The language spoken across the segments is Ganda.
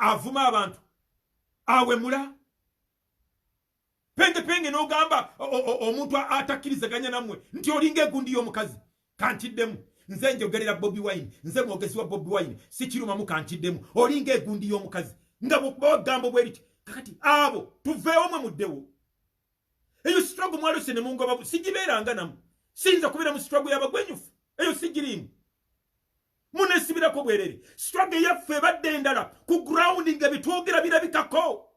Avuma abantu, awemula penge penge, n'ogamba omuntu atakkirizaganya nammwe nti olinga egundi y'omukazi. Kankiddemu, nze njogerera Bobi Wine, nze mwogezi wa Bobi Wine, sikirumamu. Kankiddemu, olinga egundi y'omukazi, nga bwogamba bweriti. Kakati abo tuveewo, mwe muddewo. Eyo struggle mwalose ne mungoba, sigibeeranga namu. Siyinza kubeera mu struggle y'abagwenyufu, eyo sigiriimu, munesibirako bwerere. Struggle eyaffe ebadde endala ku ground, nga bitwogera birabikako,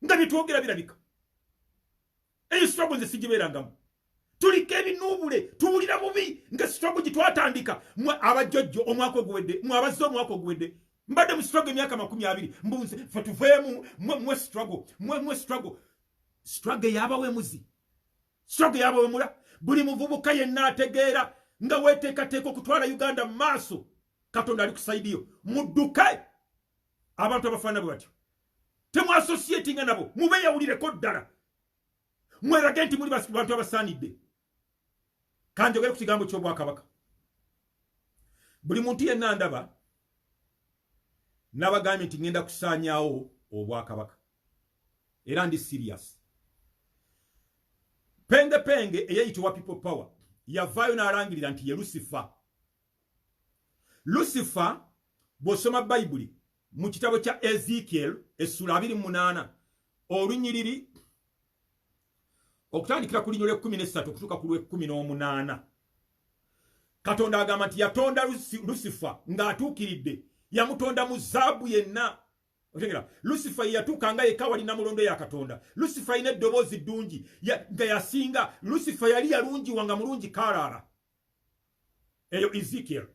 nga bitwogera birabika. Eyo struggle nze sigibeerangamu. Tuliko ebinuubule, tuwulira bubi nga struggle gye twatandika mwe abajjojjo omwaka oguwedde, mwe abazze omwaka oguwedde. Mbadde mu struggle emyaka 20. Mbunze fe tuveemu, mwe struggle, mwe struggle, struggle y'abawemuzi, struggle y'abawemula. Buli muvubuka yenna ategeera nga weeteekateeka okutwala Uganda mu maaso, Katonda ali ku side yo. Mudduke abantu abafaanana bwe batyo, temwassociatinga nabo, mubeyawulireko ddala, mwerage nti muli bantu abasaanidde. Kanjogere ku kigambo ky'obwakabaka. Buli muntu yenna ndaba nabagambye nti ŋŋenda kusaanyaawo obwakabaka, era ndi serious. Penge penge eyeyitibwa People Power yavaayo n'alangirira nti ye Lucifer. Lucifer, bw'osoma Bayibuli mu kitabo kya Ezekiel essula 28, olunyiriri okutandikira ku linyo lw'e13 okutuuka ku lw'e18, Katonda agamba nti yatonda Lucifer ng'atuukiridde, yamutonda mu zaabu yenna. Otegera, Lucifer yatuuka nga yekka wali namulondo ya Katonda. Lucifer alina eddoboozi ddungi, nga yasinga. Lucifer yali yalungiwa nga mulungi kaalaala. Eyo Ezekiel.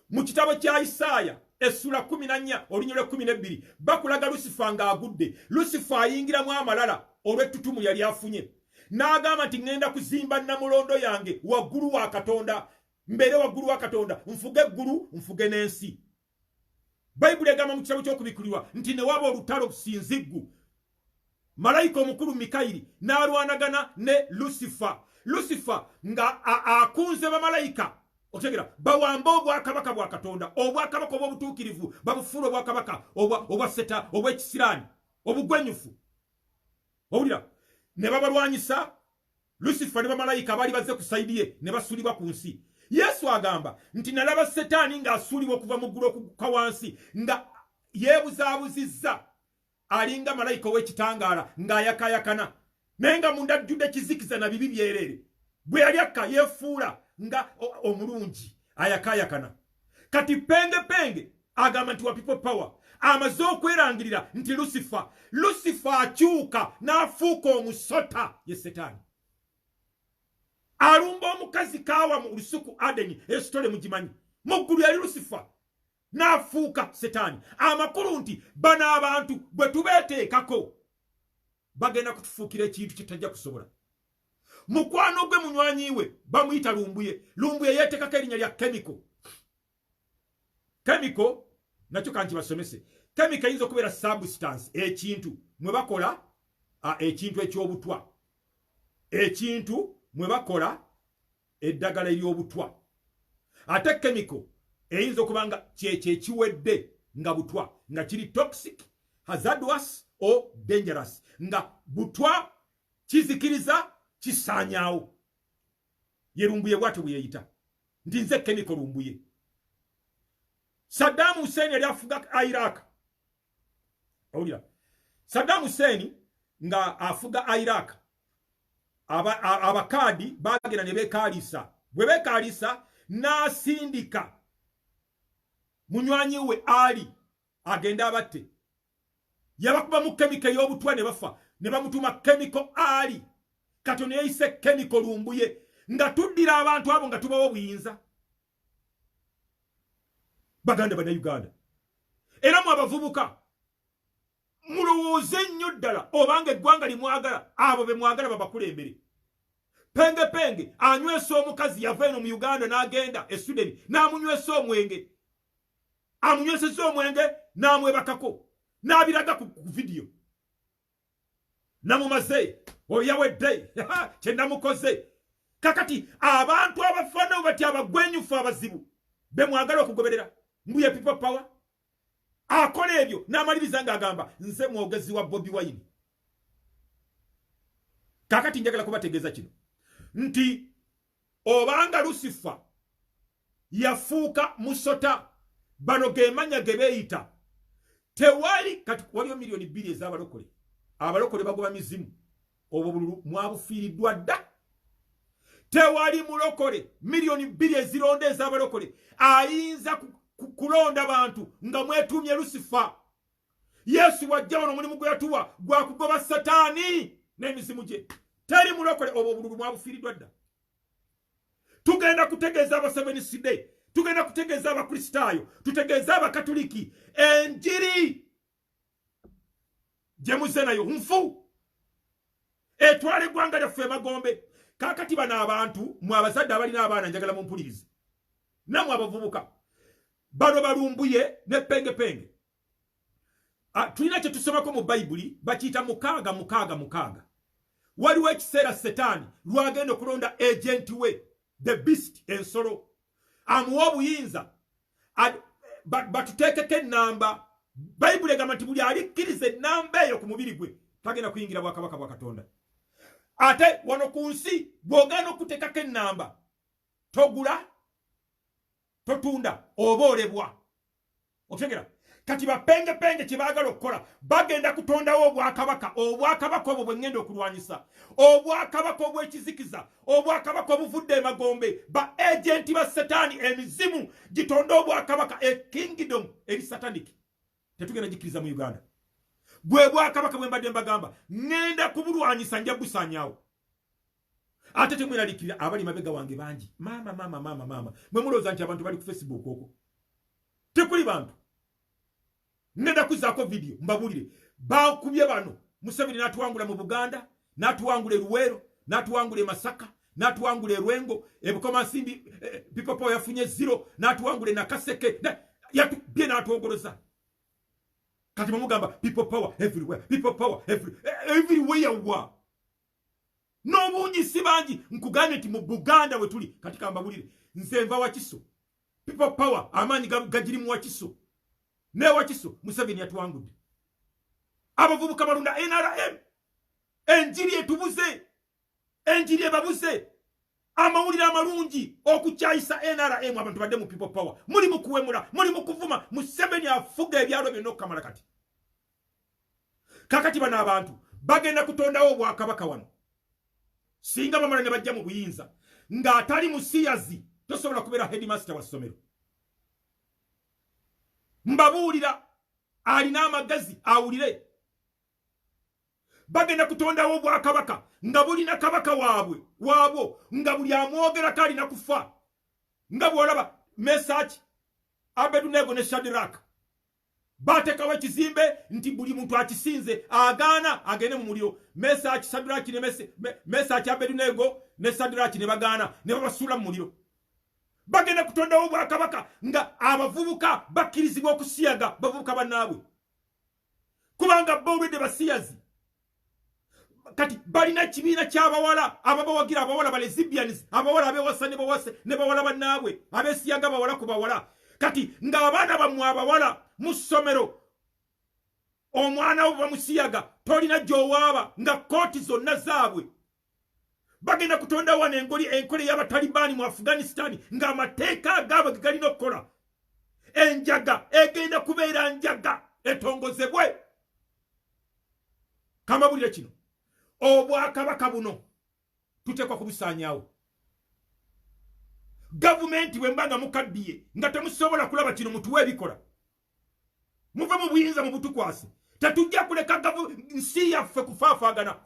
Mu kitabo kya Isaaya essula 14, olunya lw'e12, bakulaga Lusifa ng'agudde. Lusifa ayingiramu amalala olw'ettutumu yali afunye, n'agamba nti, "Ŋŋenda kuzimba namulondo yange waggulu wa Katonda, mbeere waggulu wa Katonda, nfuge eggulu, nfuge n'ensi." Bayibuli egamba mu kitabo ky'Okubikkulirwa nti ne waba olutalo sinziggu, malayika omukulu Mikayiri n'alwanagana ne Lusifa. Lusifa nga akunze bamalayika, otegera, bawambe obwakabaka bwa Katonda, obwakabaka obw'obutuukirivu, babufuula obwakabaka obwa seta, obw'ekisiraani, obugwenyufu. Owulira, ne babalwanyisa. Lusifa ne bamalayika abaali bazze ku side ye ne basulibwa ku nsi. Yesu agamba nti, "Nalaba Setaani ng'asuulibwa okuva mu ggulu okukka wansi, nga yeebuzaabuzizza, alinga malayika ow'ekitangaala, ng'ayakayakana, naye nga munda ajjudde kizikiza na bibi byereere." Bwe yali akka yeefuula nga omulungi ayakayakana. Kati penge penge agamba nti wa People Power, amaze okwerangirira nti Lusifa. Lusifa akyuka n'afuuka omusota, ye Setaani alumba omukazi Kaawa mu lusuku Adeni. Esitole mugimanyi. Mu ggulu yali Lusifa, n'afuuka Setaani. Amakulu nti bano abantu bwe tubeeteekako bagenda kutufuukira ekintu kyetajja kusobola. Mukwano gwe, munywanyi we, bamuyita Lumbuye. Lumbuye yeeteekako erinnya lya Chemical. Chemical nakyo kankibasomese. Chemical eyinza okubeera substance, ekintu mwe bakola ekintu ekyobutwa, ekintu mwe bakola eddagala ery'obutwa. Ate chemical eyinza okuba nga kyekyo ekiwedde nga butwa, nga kiri toxic, hazardous or dangerous, nga butwa, kizikiriza, kisaanyaawo. Ye Lumbuye bwatyo bwe yeeyita nti, "Nze Chemical Lumbuye." Saddam Hussein yali afuga Iraq. Owulira, Saddam Hussein nga afuga Iraq, Abakaadi bagenda ne beekaalisa. Bwe beekaalisa, n'asindika munywanyi we Ali agende abatte. Yabakuba mu chemical ey'obutwa ne bafa, ne bamutuma Chemical Ali. Kati ono yeyise Chemical Lumbuye. Nga tuddira abantu abo nga tubawa obuyinza. Baganda, Bannayuganda, era mu abavubuka, mulowooze nnyo ddala obanga eggwanga limwagala, abo be mwagala babakulembere. Penge penge anywesa omukazi, yava eno mu Uganda n'agenda e Sweden n'amunywesa omwenge, amunyweseza omwenge n'amwebakako, n'abiraga ku vidiyo. Namumaze oyo, yawedde kyenamukoze. Kakati abantu abafaanana bati, abagwenyufu, abazibu, be mwagala okugoberera, mbuye People Power. Akola ebyo n'amaliriza ng'agamba nze mwogezi wa Bobi Wine. Kakati njagala kubategeeza kino nti obanga Lusifa yafuuka musota, bano gemanya ge beeyita. Tewali kati waliyo 2 miliyoni ez'abalokole. Abalokole bagoba mizimu, obwo bululu mwabufiiriddwa dda. Tewali mulokole 2 miliyoni ezironda ez'abalokole ayinza kulonda bantu nga mwetuumye Lusifa. Yesu wajja wano, omulimu gwe yatuwa gwa kugoba Sataani n'emizimu gye. Teri mulokole, obwo obululu mwabufiiriddwa dda. Tugenda kutegeeza Abaseventh-day, tugenda kutegeeza Abakristaayo, tutegeeze Abakatuliki, enjiri gye muze nayo nfu, etwala eggwanga lyaffe emagombe. Kaakati bano abantu, mwe abazadde abalina abaana, njagala mumpulirize, nammwe abavubuka. Bano balumbuye ne Pengepenge. Tulina kye tusomako mu Bayibuli, bakiyita 666. Waliwo ekiseera Setaani lwagenda okulonda agent we, the beast, ensolo, amuwa obuyinza batuteekeko ennamba. Bayibuli egamba nti buli alikkiriza ennamba eyo ku mubiri gwe tagenda kuyingira bwakabaka bwa Katonda. Ate wano ku nsi bw'ogaana okuteekako ennamba, togula, totunda, oba olebwa. Otegera? Kati Bapengepenge kye baagala okukola, bagenda kutondawo obwakabaka. Obwakabaka obwo bwe ŋŋenda okulwanyisa, obwakabaka obw'ekizikiza, obwakabaka obuvudde emagombe. Ba agent ba Setaani, emizimu gitonde obwakabaka, e kingdom eri satanic. Tetugenda gikkiriza mu Uganda. Bwe bwakabaka bwe mbadde mbagamba, ŋŋenda kubulwanyisa, nja busaanyaawo. Ate temweraliikirira, abali mabega wange bangi. Maama, maama, maama, maama, mwe mulowooza nti abantu bali ku Facebook, okwo tekuli bantu. Ngenda kuzaako vidiyo mbabuulire. Bakubye bano, Museveni n'atuwangula mu Buganda, n'atuwangula e Luweero, n'atuwangula e Masaka, n'atuwangula e Lwengo, eBukomansimbi People Power yafunye zero, n'atuwangula e Nakaseke, yatubye n'atwogoloza. Kati bamugamba people power everywhere, people power everywhere wa n'obungi si bangi. Nkugambye nti mu Buganda we tuli kati, kambabulire, nze nva Wakiso. People Power amaanyi gagiri mu Wakiso, ne Wakiso Museveni yatuwangudde. Abavubuka balunda NRM, enjiri etubuze, enjiri ebabuze. Amawulire amalungi, okukyayisa NRM, abantu badde mu People Power. Muli mu kuwemula, muli mu kuvuma. Museveni afuga ebyalo byonna okukamala. Kati kakati bano abantu bagenda kutondawo obwakabaka wano. Singa bamala ne bajja mu buyinza, ng'atali musiyazi tosobola kubeera headmaster wa ssomero. Mbabuulira, alina amagezi awulire. Bagenda kutondawo obwakabaka nga bulina kabaka waabwe waabwo, nga buli amwogerako alina kufa, nga bw'olaba Mesaki, Abedunego ne Shadiraka. Bateekawo ekizimbe nti buli muntu akisinze agaana agende mu muliro. Mesaki, Sadiraki ne Mesaki, Abedunego ne Sadiraki ne bagaana, ne babasuula mu muliro. Bagenda kutondawo obwakabaka nga abavubuka bakkirizibwa okusiyaga bavubuka bannaabwe, kubanga bo olwedde basiyazi. Kati balina ekibiina ky'abawala ababawagira, abawala ba lesbians, abawala abewasa ne bawase ne bawala bannaabwe, abeesiyaga bawala ku bawala. Kati ng'abaana bammwe abawala mu ssomero, omwana wo bamusiyaga, tolina gy'owaaba, nga kooti zonna zaabwe. Bagenda kutonda wano engoli enkola ey'Abatalibaani mu Afghanistan, ng'amateeka agaabwe ge galina okukola. Enjaga egenda kubeera njaga etongozebwe. Kamabulire kino, obwakabaka buno tuteekwa kubusaanyaawo. Gavumenti bwe mba nga mukaddiye, nga temusobola kulaba kino, mutuwe ebikola, muve mu buyinza mu butukwase. Tetujja kuleka nsi yaffe kufaafaagana.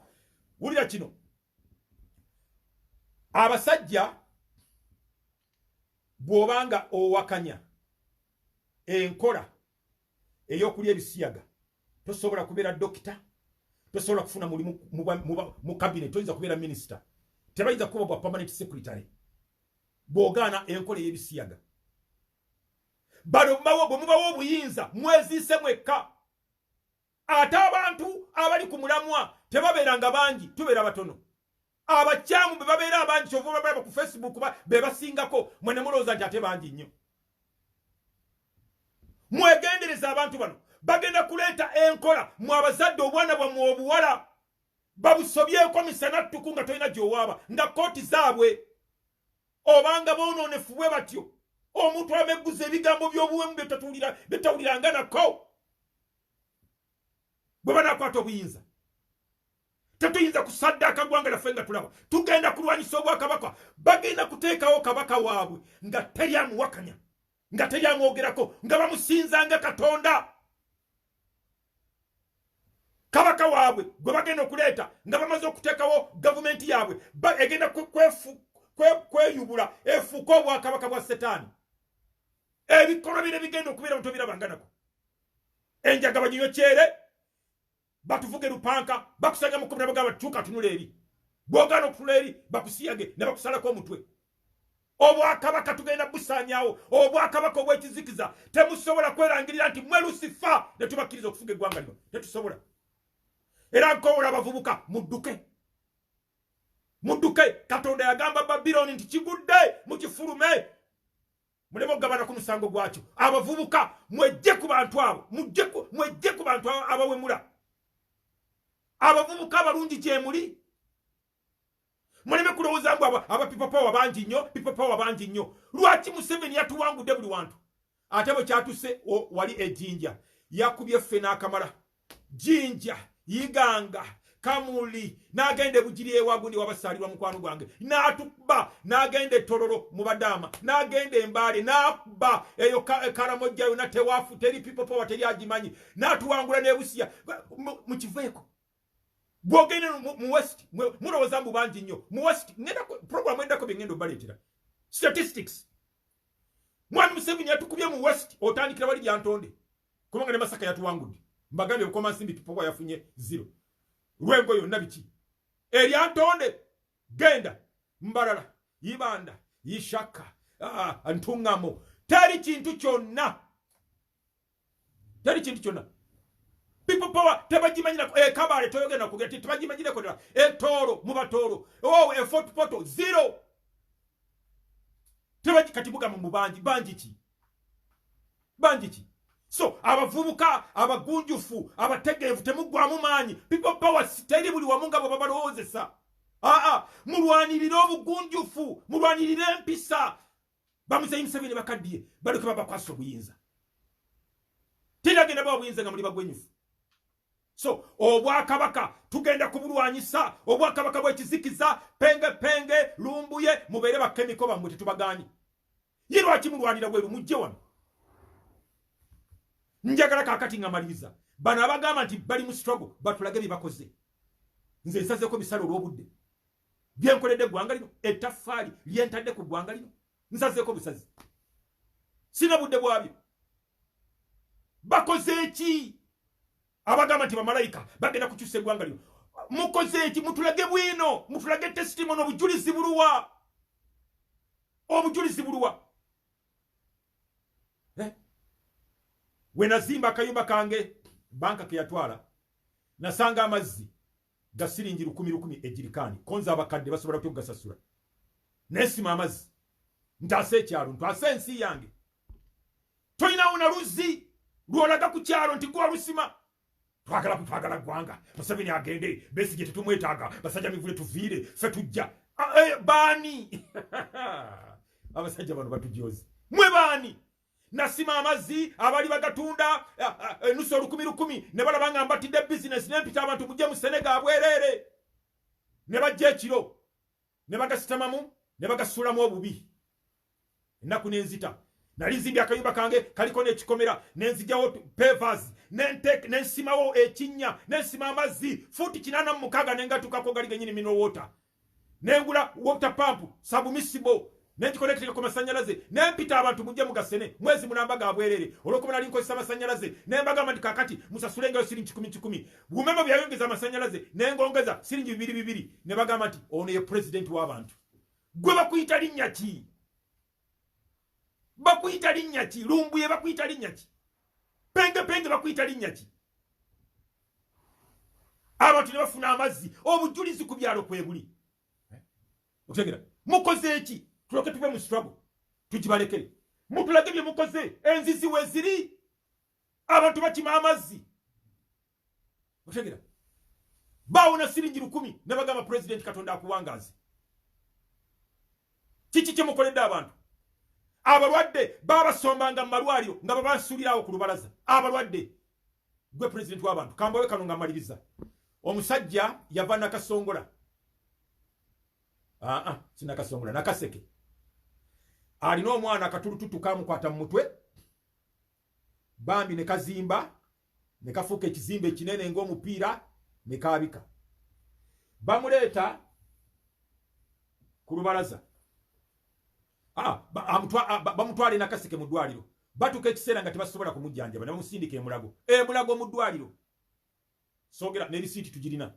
Wulira kino, abasajja, bw'obanga owakanya enkola ey'okulya ebisiyaga, tosobola kubeera dokita, tosobola kufuna mulimu mu cabinet, toyinza kubeera minisita, tebayinza kuba bwa permanent secretary bw'ogaana enkola ey'ebisiyaga. Bano bwe mubawo obuyinza, mweziise mwekka. Ate abantu abali ku mulamwa tebabeeranga bangi, tubeera batono. Abakyamu be babeera abangi. Kyova babalaba ku Facebook be basingako. Mwe ne mulowooza nti ate bangi nnyo. Mwegendereze. Mwegendereza abantu bano bagenda kuleeta enkola mu abazadde, obwana bwammwe obuwala babusobyeko misana ttuku nga tolina gy'owaaba, nga kooti zaabwe obanga boonoonefu bwe batyo. Omuntu amegguza ebigambo by'obuwemu byetawuliranga nako. Bwe banaakwata obuyinza, tetuyinza kusaddaaka ggwanga lyaffe nga tulaba. Tugenda kulwanyisa obwakabaka. Bagenda kuteekawo kabaka waabwe nga teri amuwakanya, nga teri amwogerako, nga bamusinzanga Katonda. Kabaka waabwe gwe bagenda okuleeta nga bamaze okuteekawo gavumenti yaabwe egenda kweyubula efuuke obwakabaka bwa Setaani. Ebikolwa bire bigenda okubeera mutobirabanganako. Enjaga banyinywe kyere, batuvuge lupanka, bakusanga mu kkomera, bagamba tuuka tunula eri, bw'ogaana okutunula eri bakusiyage ne bakusalako omutwe. Obwakabaka tugenda busaanyaawo, obwakabaka obw'ekizikiza. Temusobola kwerangirira nti mwe Lusifa ne tubakkiriza okufuga eggwanga lino, tetusobola. Era nkowola abavubuka, mudduke, mudduke. Katonda yagamba Babiloni nti kigudde, mukifulume muleme okugabana ku musango gwakyo. Abavubuka, mwejje ku bantu abo, mwejje ku bantu abawemula. Abavubuka abalungi gyemuli, muleme kulowooza ngu aba people power bangi nnyo. People power bangi nnyo. Lwaki Museveni yatuwangudde buli wantu? Ate bwe kyatuse wali ejinja yakubye ffe n'akamala Jinja, Iganga, Kamuli, n'agenda ebugiri ewagundi wabasaalirwa mukwano gwange n'atukuba, n'agenda Etololo mu Badaama, n'agenda Embaale n'akuba eyo Karamojja yonna tewafu, teri people power, teri agimanyi, n'atuwangula n'Ebusiya. Mukiveeko. Bwogende mu West, mulowooza mbu bangi nnyo mu West. Ngenda program eddako bye ngenda obaleetera statistics. Mwami Museveni yatukubye mu West, otandikira wali Lyantonde, kubanga ne Masaka yatuwangudde. Mbagambye, Bukomansimbi people power yafunye zero, Lwengo yonna biki. Eryantonde, genda Mbalala, Ibanda, Ishaka, Ntungamo, teri kintu kyonna, teri kintu kyonna. People power tebagimanyirako. Ekabale toyogenda kugera, tebagimanyirako ddala. Etooro, mu Batooro, oh, e Fort Portal zero. Tebagi. Kati mugamba mu bangi. Bangi ki? Bangi ki? So abavubuka abagunjufu abategeevu, temuggwamu maanyi. People power teri buli wamu nga bwe babalowoozesa. Aa, mulwanirire obugunjufu, mulwanirire empisa. Bamuzeyi Museveni bakaddiye, baleke babakwasa obuyinza. Teragenda bawa buyinza nga muli bagwenyufu. So obwakabaka tugenda kubulwanyisa, obwakabaka bwekizikiza. Penge penge, Lumbuye, mubeere bakemiko bammwe, tetubaganyi. Ye lwaki mulwanira bweru? Mujje wano. Njagala kakati nga maliriza, bano abagamba nti bali mu struggle batulage bye bakoze. Nze nsazeeko bisalo olw'obudde, byenkoledde eggwanga lino, ettaffaali lyentadde ku ggwanga lino, nsazeeko busazi, sina budde bwabyo. Bakoze eki? Abagamba nti bamalayika bagenda kukyusa eggwanga lino, mukoze eki? Mutulage bwino, mutulage testimony. Obujulizi buluwa? Obujulizi buluwa? Eh? We nazimba akayumba kange, banka ke yatwala, nasanga amazzi ga siringi lukumi lukumi ejirikaani. Konza abakadde basobola kutya okugasasula? Nesima amazzi ntaase ekyalo, ntwase ensi yange. Tolinawo na luzzi lwolaga ku kyalo nti gwe walusima. Twagala kutwagala ggwanga. Museveni agende, Besigye tetumwetaaga, basajja mivule tuviire, ffe tujja. Baani abasajja bano batujozi? Mwe baani? Nasima amazzi, abali bagatunda enusu olukumi lukumi ne balaba nga mbatidde bizinesi, nempita abantu, mujje mu Senega abwereere, ne bajja ekiro ne bagasitamamu ne bagasuulamu obubi. Ennaku nenzita. Nali nzimbye akayumba kange kaliko n'ekikomera, nenzigyawo pavers, nensimawo ekinnya, nensima amazzi fuuti 86 nengatukako gali genyini mineral water, nengula water pump submersible, nengikonectinga ku masanyalaze, nempita abantu, mujje mugasene mwezi munamba ga bwerere. Olwokuba nali nkozesa amasanyalaze, nembagamba nti kakati musasulengayo siringi kikumi kikumi. Bumema byayongeza amasanyalaze, nengongeza siringi bibiri bibiri, ne bagamba nti ono ye pulezidenti w'abantu. Gwe bakuyita linnya ki? Bakuyita linnya ki? Lumbuye bakuyita linnya ki? Penge penge bakuyita linnya ki? Abantu ne bafuna amazzi, obujulizi ku byalo kwebuli. Otegera mukoze eki? Tuloke tuve mu struggle tugibalekere, mutulage bye mukoze. Enzizi weziri. Abantu bakima amazzi, otegera, bawona siringi 1000 ne bagamba president Katonda akuwangaze. Kiki kyemukoledde abantu? Abalwadde babasombanga mu malwaliro nga babansulirawo ku lubalaza. Abalwadde, gwe president w'abantu, kambawe kano nga mmaliriza. Omusajja yava Nakasongola, aa sinakasongola, Nakaseke, alina omwana akatulututu kamukwata mu mutwe bambi ne kazimba ne kafuuka ekizimbe ekinene ng'omupiira ne kaabika. Bamuleeta ku lubalaza, bamutwala e Nakaseke mu ddwaliro. Batuuka ekiseera nga tebasobola kumujjanjaba ne bamusindika Emulago, Emulago mu ddwaliro. Sogera ne risiiti tugirina.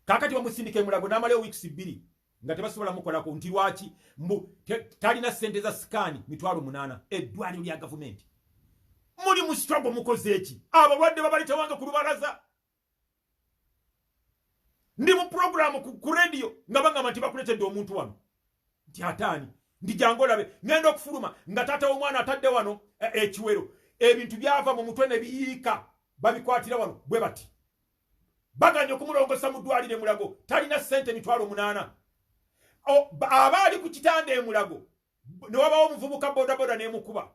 Kaakati bamusindika Emulago n'amalayo weeks 2 nga tebasobola mukolako. Nti lwaki? Mbu talina ssente za scan, 800,000. Eddwaliro lya gavumenti, muli mu struggle, mukoze eki? Abalwadde babaleetewanga ku lubalaza. Ndi mu programu ku radio nga bagamba nti bakuletedde omuntu wano, nti ataani, nti jangu olabe. Ngenda okufuluma nga taata w'omwana atadde wano ekiwero, ebintu byava mu mutwe ne biyiika, babikwatira wano bwe bati. Baganye okumulongosa mu ddwaliro Emulago, talina ssente, 800,000. Aba ali ku kitanda Emulago ne wabawo omuvubuka bodaboda n'emukuba,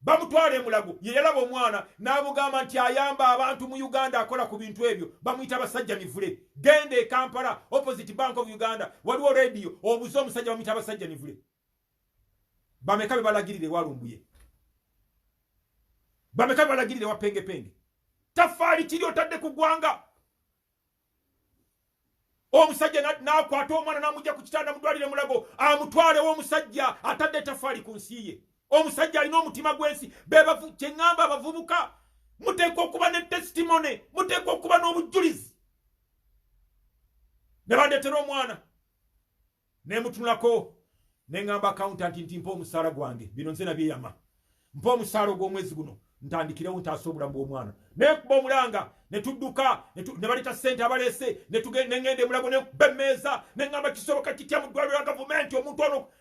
bamutwala Emulago. Ye yalaba omwana n'amugamba nti ayamba abantu mu Uganda, akola ku bintu ebyo, bamuyita Abasajja Mivule. Genda e Kampala, opposite Bank of Uganda, waliwo rediyo, obuze omusajja bamuyita Abasajja Mivule. Bameka be balagirire walumbuye? Bameka be balagirire wa Pengepenge? Tafaali kiri otadde ku ggwanga. Omusajja n'akwata omwana n'amugja ku kitanda mudwalire Mulago, amutwalewo. Omusajja atadde tafaali ku nsi ye, omusajja alina omutima gw'ensi. Bebavu kyeŋŋamba, abavubuka muteekwa okuba ne testimony, muteekwa okuba n'obujulizi. Ne bandeetera omwana, nemutunulako, neŋŋamba accountant nti mpa omusaala gwange, bino nze nabyeyama, mpa omusaala ogw'omwezi guno ntandikirewo ntaasa obulamu bw'omwana. Nekuba omulanga ne tudduka ne baleeta ssente abaleese, neŋŋenda Emulago, nekuba emmeeza, neŋŋamba kisoboka kitya mu ddwaliro lya gavumenti omuntu ono?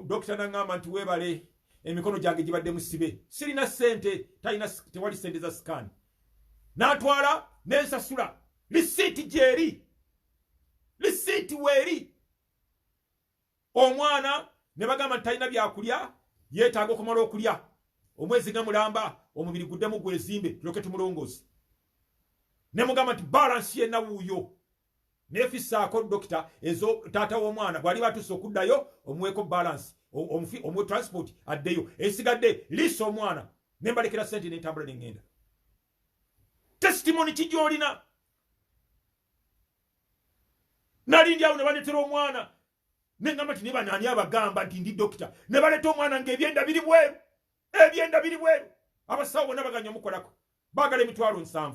Dokita naŋŋamba nti weebale, emikono gyange gibadde musibe, sirina ssente, talina, tewali ssente za scan. N'atwala nensasula, lisiiti gyeri, lisiiti weeri. Omwana ne bagamba nti talina byakulya, yeetaaga okumala okulya omwezi nga mulamba, omubiri guddemu gwezimbe, tulyoke tumulongoose. Ne mugamba nti balance yenna wuuyo, nefisaako dokita ezo taata w'omwana bw'ali batuuse okuddayo, omuweeko balance, omuwe transport addeyo, esigadde liisa omwana. Ne mbalekera sente nentambula neŋŋenda. Testimony ki gy'olina? Nali ndi awo ne baleetera omwana, neŋŋamba nti ne banaani abagamba nti ndi dokita? Ne baleeta omwana ng'ebyenda biri bweru, ebyenda biri bweru. Abasawo bonna baganya omukolako, baagala 70,000.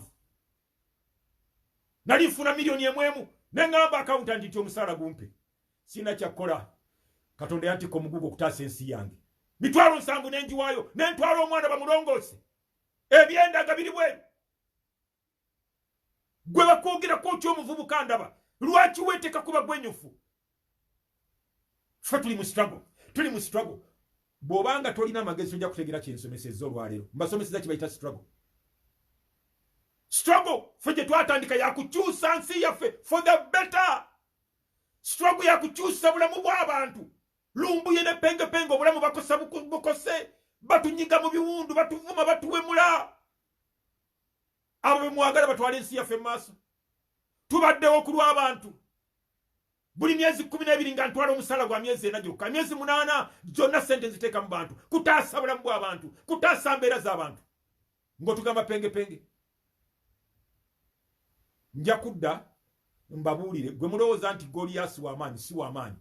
Nali nfuna miliyoni 1.1. Neŋŋamba accountant nti omusaala gumpe, sina kyakkola, Katonda yantikka omugugu okutaasa ensi yange. 70,000 nenjiwaayo, nentwala omwana bamulongoose, ebyenda nga biri bweru. Gwe bakwogerako otya? Omuvubuka ndaba, lwaki weeteeka kuba gwenyufu? Ffe tuli mu struggle, tuli mu struggle. Bw'obanga tolina amagezi tojja kutegeera kyensomesezza olwaleero. Mbasomeseza kibayita struggle. Struggle ffe gye twatandika yakukyusa nsi yaffe for the better. Struggle yakukyusa bulamu bw'abantu. Lumbuye ne Pengepenge obulamu bakosa bukose, batunyiga mu biwundu, batuvuma, batuwemula. Abo bemwagala batwala ensi yaffe mu maaso? Tubaddewo ku lw'abantu. Buli myezi 12 nga ntwala omusaala gwa myezi 4 gyokka, myezi 8 gyonna sente nziteeka mu bantu, kutaasa bulamu bw'abantu, kutaasa mbeera z'abantu. Ng'otugamba Pengepenge. Nja kudda mbabuulire. Gwe mulowooza nti Goliyasi w'amaanyi, si w'amaanyi.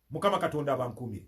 Mukama Katonda abankuumire.